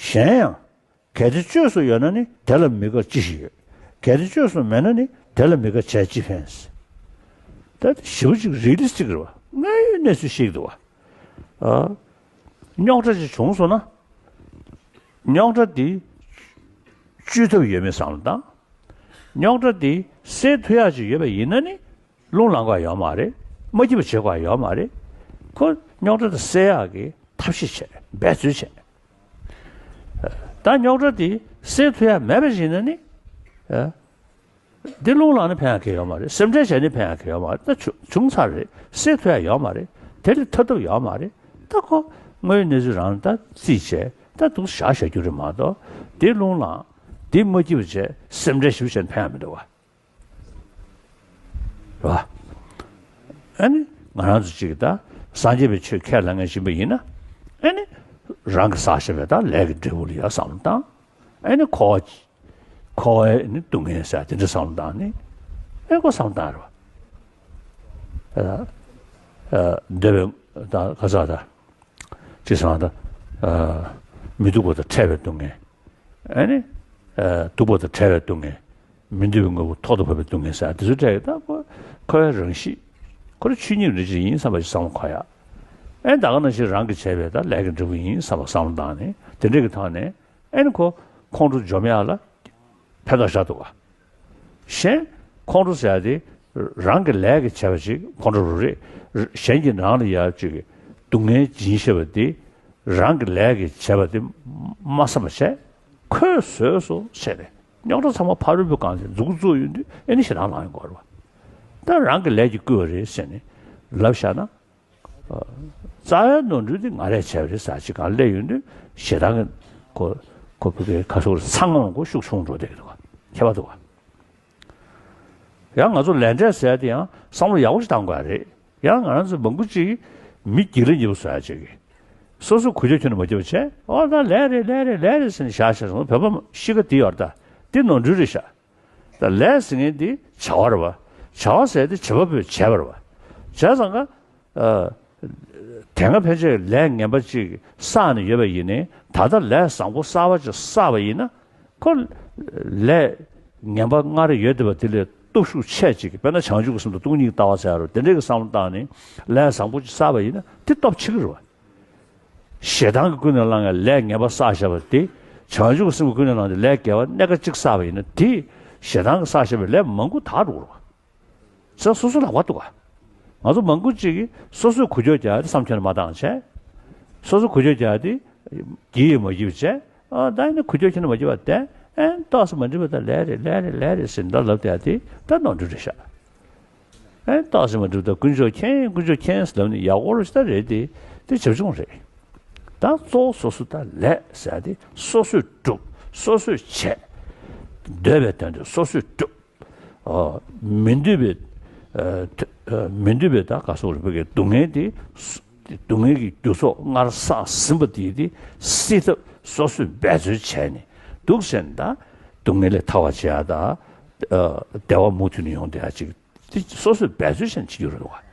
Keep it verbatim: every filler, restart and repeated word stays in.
གཞན་ཡང་། གལ་ཏེ་བཅོས་སུ་ཡོད་ན་ནི་དེ་ལ་མི་དགའ་ཅི་ཞིག་ཡོད། གལ་ཏེ་བཅོས་སུ་མེད་ན་ནི་དེ་ལ་མི་དགའ་བྱས་ཅི་ཕན། ད་ཞེ་པོ་ཅིག་རི་ལི་སི་ཊིག་རེད་བ། དངོས་ཡོད་གནས་ཚུལ་ཤེས་ཀྱི་འདུག་བ། ཨ། རྙོག་དྲ་ཅིག་བྱུང་སོང་ན། རྙོག་དྲ་དེ་བཅོས་ཐབས་ཡོད་མེད་བསམ་བློ་བཏང་། རྙོག་དྲ་དེ་སེལ་ཐུབ་ཡག་ཅིག་ཡོད་པ་ཡིན་ན་ནི། རླུང་ལངས་དགོས་ཡོད་མ་རེད། མ་སྐྱིད་པ་བྱེད་དགོས་ཡོད་མ་རེད། ཁོ་རྙོག་དྲ་དེ་སེལ་ཡག་གི་ཐབས་ཤེས་བྱས། འབད་རྩོལ་བྱས། ད་རྙོག་དྲ་དེ་སེལ་ཐུབ་ཡག་མེད་པ་ཞིག་ཡིན་ན་ནི། ཨ། འདི་རླུང་ལངས་ནས་ཕན་ཡག་གི་ཡོད་མ་རེད། སེམས་ཁྲལ་བྱས་ནས་ཕན་ཡག་གི་ཡོད་མ་རེད། ད་བྱུང་བྱུང་ཚར་རེད། སེལ་ཐུབ་ཡག་ཡོད་མ་རེད། དེ་ལས་ཐར་ཐབས་ཡོད་མ་རེད། ད་ཁོ་དངོས་ཡོད་གནས་ཚུལ་རང་ད་རྩིས་བྱས། ད་འདུག་བཞག་བཞག་རྒྱུ་རེད་མ་གཏོགས། འདི་རླུང་ལངས། འདི་མ་སྐྱིད་པ་བྱས། སེམས་ཁྲལ་ཞེ་པོ་བྱས་ནས་ཕན་ཡག་མི་འདུག་བ། རེད་བ། ཨ་ནི་ང་རང་ཚོ་གཅིག་ད་སངས་རྒྱས་པའི་ཆོས་ཁས་བླངས་མཁན་ཞིག་ཡིན་པ་ཡིན་ན། ཨ་ནི་རང་གིས་བསགས་བཞག་པའི་ད་ལས་ཀྱི་འབྲས་བུ་ལ་ཡ་བསམ་བློ་བཏང་། ཨ་ནི་འཁོར་བ། འཁོར་བའི་ནི་སྡུག་བསྔལ་ཟེར་དེ་འདྲ་བསམ་བློ་བཏང་ནས། ཨ་ནི་ཁོ་བསམ་བློ་བཏང་རེད་བ། ཨ། ཨ། འདོད་པའི་ད་ག་ས་ད། ཅི་བསམ་ད། ཨ། མི་སྡུག་པ་དང་ཕྲད་པའི་སྡུག་བསྔལ། ཨ་ནི། ཨ། སྡུག་པ་དང་བྲལ་བའི་སྡུག་བསྔལ། མི་འདོད་པའི་དངོས་པོ་ཐོག་ཏུ་བབས་པའི་སྡུག་བསྔལ་ཟེར་དེ་ཚོའི་གྲས་ཀྱི་ད་ཁོ་འཁོར་བའི་རང་གཤིས། ཁོ་རང་ཆོས་ཉིད་རང་བཞིན་ཡིན་བསམ་པ་ཞིག་བསམ་བློ་འཁོར་ཡག་ཨེ་ད་ག་ནང་བཞིན་རང་གིས་བྱས་པའི་ད་ལས་ཀྱི་འབྲས་བུ་ཡིན་བསམ་པ་བསམ་བློ་བཏང་ནས་དེ་འདྲ་གི་ཐོག་ནས་ཨེ་ནི་ཁོ་ཁོང་ཁྲོ་འཇོམས་ཡག་ལ་ཕན་ཐོགས་བཞག་འདུག་ག་གཞན་ཁོང་ཁྲོ་ཟེར་ཡག་དེ་རང་གི་ལས་ཀྱིས་བྱས་པ་ཞིག་ཁོང་ཁྲོ་རུ་རེད། གཞན་གྱིས་རང་ལ་ཡག་ཅིག་སྡུག་བསྔལ་སྦྱིན་ཤེས་པ་དེ་རང་གི་ལས་ཀྱིས་བྱས་པ་དེ་མ་བསམ་པ་བྱས། ཁོས་བཟོས་སོ་བྱས་ནས། རྙོག་དྲ་ཚང་མ་ཕ་རོལ་པོའི་གང་ཟེར་མཛུབ་གུ་བཙུགས་ཡོང་དུས་ཨེ་ནི་ཞེ་སྡང་ལངས་ཡོང་གི་རེད་བ། ད་རང་གི་ལས་ཀྱིས་བསྐུལ་བ་རེད་ཟེར་ནས་ལབ་བཞག་ན། རྩ་བའི་ནོར་འཁྲུལ་དེ་ང་རས་བྱས་པ་རེད་ཟེར་ཅིག་གང་སླེབས་ཡོང་དུས་ཞེ་སྡང་གི་ཁོ་ཁོ་བུ་གའི་ཁ་ཕྱོགས་རེ་ཚང་ངམ་ཁོ་ཤུགས་ཆུང་འགྲོ་བསྡད་ཀྱི་འདུག་བ། ཁྱད་པར་འདུག་བ། ཡང་ང་ཚོ་ལས་འབྲས་ཟེར་ཡ་དེ་ཡང་བསམ་བློ་ཡག་པོ་ཞིག་བཏང་དགོས་རེད། ཡང་ང་རང་ཚོ་མང་པོ་ཅིག་མི་སྒྱིད་ལ་ཉེ་པོ་བཟོ་ཡ་ཅིག་གིས། སོ་སོའི་འགུལ་སྐྱོད་ཁྱོན་ནས་མ་སྐྱོད་པ་བྱས། ཨོ་ད་ལས་རེད་ལས་རེད་ལས་རེད་ཟེར་ནས་བཞག་བཞག་སོང་། བོད་པ་གཤིས་ཀ་དེ་ཡོད་རེད་ད། དེ་ནོར་འཁྲུལ་རེད་ཤག་ད་ལས་ཟེར་མཁན་དེ་བྱ་བ་རེད་བ། བྱ་བ་ཟེར་དེ་བྱེད་པ་པོས་བྱས་པ་རེད་བ། བྱས་ཙང་ཀ་ཨ། དེ་སྔ་ཕན་ཆད་ལས་ངན་པ་ཅིག་བསགས་ནས་ཡོད་པ་ཡིན་ནའི་ད་ལྟ་ལས་བཟང་པོ་གསར་པ་ཅིག་བསགས་པ་ཡིན་ན། ཁོ་ལས་ངན་པ་སྔར་ཡོད་བསྡད་པ་དེ་ལས་སྟོབས་ཤུགས་ཆེ་ཅིག་དཔེར་ན་བྱང་ཆུབ་ཀྱི་སེམས་དང་སྟོང་ཉིད་ཀྱི་ལྟ་བ་ཟེར་ཡ་རུ་དེ་འདྲའི་གི་བསམ་བློ་བཏང་ནས་ལས་བཟང་པོ་ཅིག་བསགས་པ་ཡིན་ན་དེ་སྟོབས་ཆེ་གི་རེད་བ། ཞེ་སྡང་གིས་ཀུན་ནས་བསླངས་ཡ་ལས་ངན་པ་བསགས་བཞག་པ་དེ། བྱང་ཆུབ་ཀྱི་སེམས་ཀྱིས་ཀུན་ནས་བསླངས་ཏེ་ལས་དགེ་བ་སྣ་ཁ་གཅིག་བསགས་པ་ཡིན་ན་དེ། ཞེ་སྡང་གིས་བསགས་བཞག་པའི་ལས་མང་པོ་དག་འགྲོ་གི་རེད་བ། ས་སོ་སོ་ལག་པ་འདུག་ག་ང་ཚོ་མང་པོ་ཅིག་གིས་སོ་སོས་འགུལ་སྐྱོད་རྒྱག་ཡ་དེ་བསམ་ཁྱོན་ནས་མ་བཏང་བྱས། སོ་སོས་འགུལ་སྐྱོད་རྒྱག་ཡ་དེ་སྒྱིད་ཡིག་མ་སྒྱིད་པ་བྱས། ཨ་ད་ནི་འགུལ་སྐྱོད་ཁྱོན་ནས་མ་སྒྱིད་པ་བསྡད། ཨེ་ཏོག་ཙམ་མ་འགྲིག་པ་ད་ལས་རེད་ལས་རེད་ལས་རེད་ཟེར་འདྲ་ལབ་བསྡད་ཡ་དེ་ད་ནོར་འཁྲུལ་རེད་ཤག་ཨེ་ཏོག་ཙམ་མ་འགྲིག་པ་ད་དཀོན་མཆོག་མཁྱེན་དཀོན་མཆོག་མཁྱེན་ཟེར་ལབ་ནས་ཡག་པོ་རེད་ཤག་ད་རེད་དེ་དེ་བྱབ་ཆུང་རེད། ད་གཙོ་བོ་སོ་སོ་ད་ལས་ཟེར་ཡ་དེ་སོ་སོས་སྒྲུབ། སོ་སོས་བྱས། འདོད་པའི་དོན་དེ་སོ་སོས་སྒྲུབ། ཨོ། མི་འདོད་པའི། ཨ། ཐ། ཨ། མི་འདོད་པའི་ད་ག་སོགས་རིག་པའི་གི་སྡུག་བསྔལ་དེ། སྡུག་བསྔལ་གྱི་རྒྱུ་ཚོགས་སྔར་བསགས་ཟིན་པ་དེ་དེ་སེལ་ཐབས་སོ་སོས་འབད་རྩོལ་བྱས་ནས་འདུག་ཟེར་ན་ད་སྡུག་བསྔལ་ལས་ཐར་བར་བྱེད་ཡ་ད། ཨ། བདེ་བ་མུ་མཐུད་ནས་ཡོང་བསྡད་ཡ་ཅིག་དེ་སོ་སོས་འབད་རྩོལ་བྱས་ནས་བྱེད་རྒྱུ་རེད་བ།